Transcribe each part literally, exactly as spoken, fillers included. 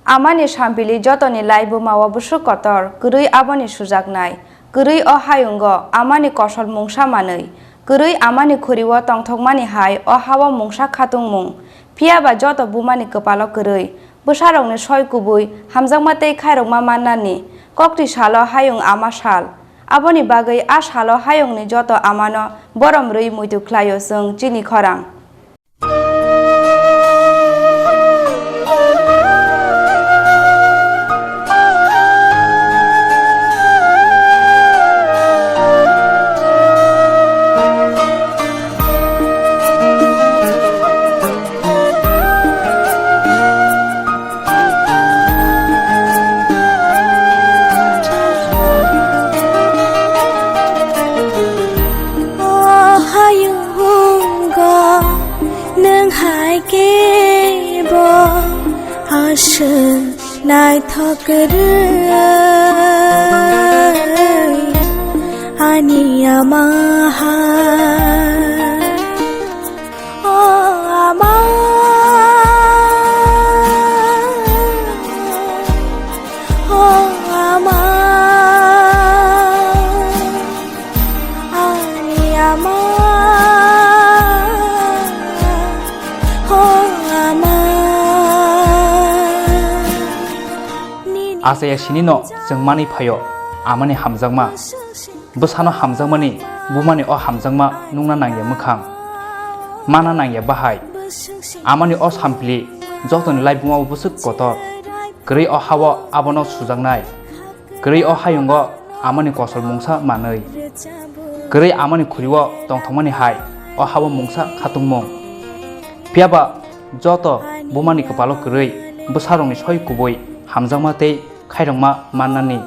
Amani sampili jotoni laibuma o bwswk kotor, kwrwi aboni sujaknai. Kwrwi o hayungo amani kosol mungsa manwi. Kwrwi amani khuri o tongthokmani hai o ha o mungsa khatungmung. Phiya ba joto bumani kwpalo kwrwi. Bwsarokni soi kubui hamjakma tei khairokma mannani. Kokti salo hayung ama sal. Aboni bagwi a salo hayungni joto amano borom rwi muitu khlaio chwng chini khorang. O hayungo nwng hai khe bo aswk naithok rw ani ama ha. O ama, o ama, ani ama, o ama, nini. Achaiya sinino chwng manwi phaio, amani hamjakma. Bwsano hamjakmani, bumani o hamjakma nungna nangya mwkhang. Mana nangya bahai. Amani o sampli, jotoni laibuma o bwswk kotor. Kwrwi o ha o abono sujaknai. Kwrwi o hayungo amani kosol mungsa manwi. Kwrwi amani khuri o tongthokmani hai, o ha o mungsa khatungmung. Phiya ba joto bumani kwpalo kwrwi, bwsarokni soi kubui hamjakma tei khairokma mannani.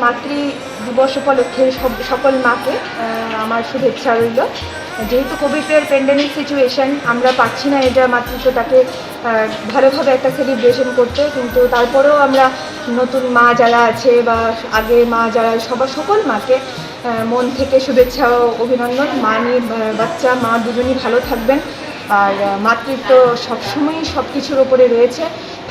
মাতৃ দিবস উপলক্ষে সব, সকল মাকে, আহ, আমার শুভেচ্ছা রইল। যেহেতু কোভিডের প্যান্ডেমিক সিচুয়েশন, আমরা পারছি না এটা মাতৃত্বটাকে, আহ, ভালোভাবে একটা সেলিব্রেশন করতে, কিন্তু তারপরেও আমরা নতুন মা যারা আছে বা আগে মা যারা, সবার, সকল মাকে, আহ, মন থেকে শুভেচ্ছা ও অভিনন্দন। মা নিয়ে, আহ, বাচ্চা, মা দুজনই ভালো থাকবেন। আর, আহ, মাতৃত্ব সবসময়ই সব কিছুর ওপরে রয়েছে।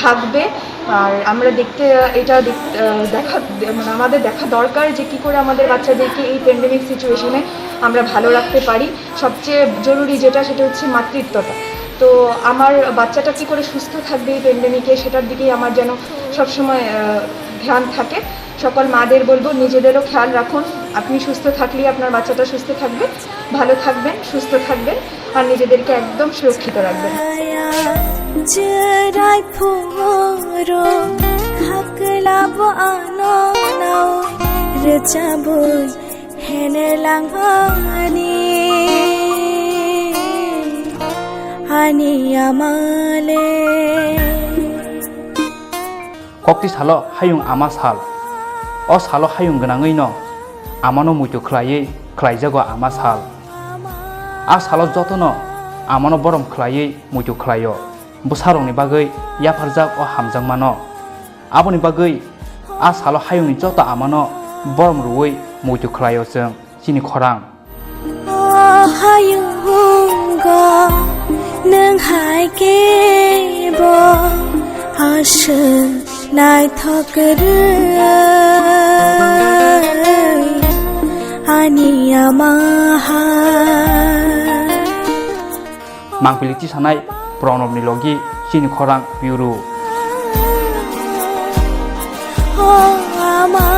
থাকবে। আর আমরা দেখতে, এটা দেখ-, আহ, দেখা, মানে, আমাদের দেখা দরকার যে কি করে আমাদের বাচ্চাদেরকে এই প্যান্ডেমিক সিচুয়েশনে আমরা ভালো রাখতে পারি। সবচেয়ে জরুরি যেটা, সেটা হচ্ছে মাতৃত্বটা। তো আমার বাচ্চাটা কি করে সুস্থ থাকবে এই প্যান্ডেমিকে, সেটার দিকেই আমার যেন সবসময়, আহ, ধ্যান থাকে। সকল মাদের বলবো, নিজেদেরও খেয়াল রাখুন। আপনি সুস্থ থাকলেই আপনার বাচ্চাটা সুস্থ থাকবে। ভালো থাকবেন, সুস্থ থাকবেন, আর নিজেদেরকে একদম সুরক্ষিত রাখবেন। Chwrai phuru khaklabo ano nao rwchabwi hene langmani ani amale. Kokti salo hayung ama sal. O salo hayung gwnangwi no amano muitu khlaiwi khlaijago ama sal. A salo jotono amano borom khlaiwi muitu khlaio. Bwsarokni bagwi yapharjak o hamjakmano. Aboni bagwi a salo hayungni joto amano borom rwui muitu khlaio chwng. Chini khorang. O hayungo nwng hai khe bo aswk naithok rw ani ama ha. Mangpili tisanai Pranobni logi chini khorang Piuru. O ama,